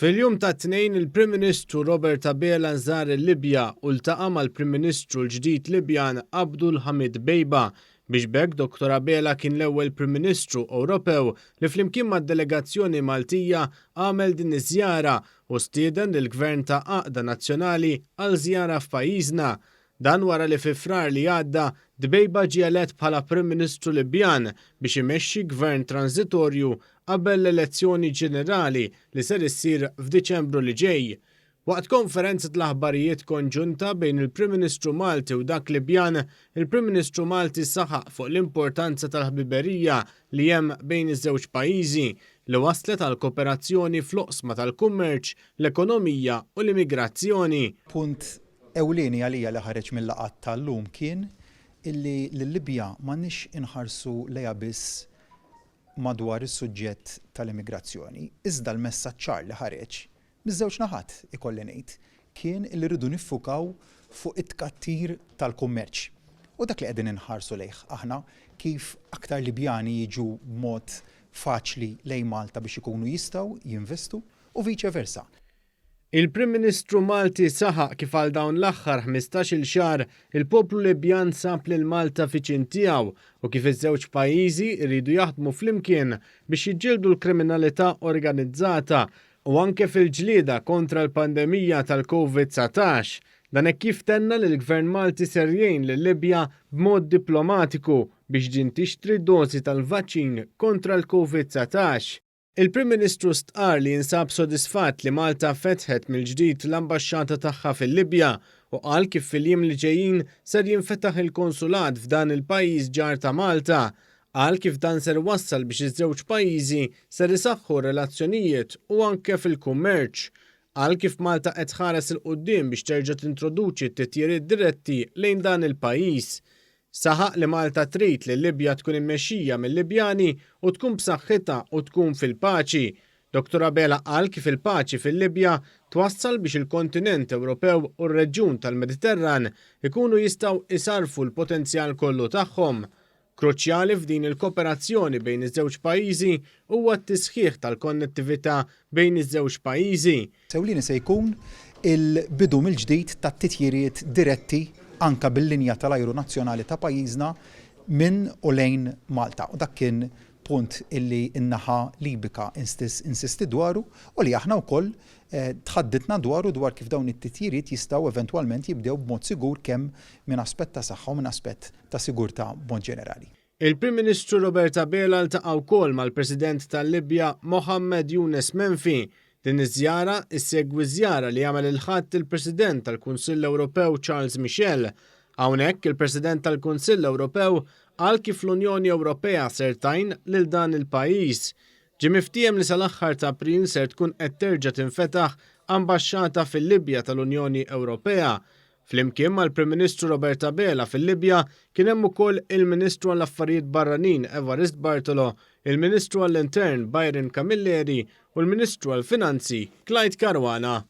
Fil-jum tat-Tnejn il-Prim Ministru Robert Abela żar il-Libja u ltaqa' mal-Prim Ministru l-ġdid Libjan Abdul Hamid Dbeiba biex b'hekk Dottor Abela kien l-ewwel Prim Ministru Ewropew li flimkien mad-delegazzjoni Maltija għamel din iż-żjara u stieden lill-Gvern ta' Għaqda Nazzjonali għal żjara f'pajjiżna. Dan wara li fi Frar li għadda, Dbeiba ġie elett bħala Prim Ministru Libjan biex imexxi gvern tranżitorju qabel l-elezzjoni ġenerali li ser issir f'Diċembru li ġej. Waqt konferenza tal-aħbarijiet konġunta bejn il-Prim Ministru Malti u dak Libjan, il-Prim Ministru Malti saħaq fuq l-importanza tal-ħbiberija li hemm bejn iż-żewġ pajjiżi, li wasslet għal kooperazzjoni fl-oqsma tal-kummerċ, l-ekonomija u l-immigrazzjoni. Punt ewlieni għalija li ħareġ mil-laqgħat tal-lum kien illi lil-Libja m'għandniex inħarsu lejha biss madwar is-suġġett tal-immigrazzjoni, iżda l-messaġġ ċar li ħareġ, miż-żewġ naħat ikolli ngħid, kien illi rridu niffukaw fuq it-tkattir tal-kummerċ. U dak li qegħdin inħarsu lejh aħna, kif aktar Libjani jiġu b'mod faċli lejn Malta biex ikunu jistgħu jinvestu u viċe versa. Il-Prim Ministru Malti saħaq kif għal dawn l-aħħar 15-il xahar il-poplu Libjan sab lil Malta viċin tiegħu u kif iż-żewġ pajjiżi jridu jaħdmu flimkien biex jiġġieldu l-kriminalità organizzata u anke fil-ġlieda kontra l-pandemija tal-Covid 19. Dan hekk kif tenna li l-Gvern Malti ser jgħin lil-Libja b'mod diplomatiku biex din tixtri dożi tal-vaċċin kontra l-Covid 19. Il-Prim Ministru stqarr li jinsab sodisfatt li Malta fetħet mill-ġdid l-ambaxxata tagħha fil-Libja u qal kif fil-jiem li ġejjin ser jinfetaħ il-konsulat f'dan il-pajjiż ġar ta' Malta. Qal kif dan ser iwassal biex iż-żewġ pajjiżi ser isaħħu r-relazzjonijiet u anke fil-kummerċ. Qal kif Malta qed tħares 'il quddiem biex terġa' tintroduċi t-titjiriet diretti lejn dan il-pajjiż. Saħaq li Malta trid li l-Libja tkun immexxija mil-Libjani u tkun b'saħħitha u tkun fil-paċi. Dottor Abela qal kif il-paċi fil-Libja twassal biex il-kontinent Ewropew u r-reġjun tal-Mediterran ikunu jistgħu jsarrfu l-potenzjal kollu tagħhom. Kruċjali f'din il-koperazzjoni bejn iż-żewġ pajjiżi huwa t-tisħiħ tal-konnettività bejn iż-żewġ pajjiżi. Ewlieni se jkun il-bidu mill-ġdid tat-titjiriet diretti anke bil-linja tal-ajru nazzjonali ta' pajjiżna minn u lejn Malta. U dak kien punt illi n-naħa Libika insistiet dwaru u li aħna wkoll tħadditna dwaru dwar kif dawn it-titjiriet jistgħu eventwalment jibdew b'mod sigur kemm minn aspett ta' saħħa u minn aspett ta' sigurtà b'mod ġenerali. Il-Prim Ministru Robert Abela ltaqa' wkoll mal-President tal-Libja Mohammed Younes Menfi. Din iż-żjara issegwi żjara li għamel il-Ħadd il-President tal-Kunsill Ewropew Charles Michel. Hawnhekk il-President tal-Kunsill Ewropew qal kif l-Unjoni Ewropea ser tgħin lil dan il-pajjiż. Ġie miftiehem li sal-aħħar ta' April ser tkun qed terġa' tinfetaħ ambaxxata fil-Libja tal-Unjoni Ewropea. Flimkien mal-Prim Ministru Robert Abela fil-Libja kien hemm ukoll il-Ministru għall-Affarijiet Barranin Evarist Bartolo, il-Ministru għall-Intern Byron Camilleri u l-Ministru għall-Finanzi Clyde Caruana.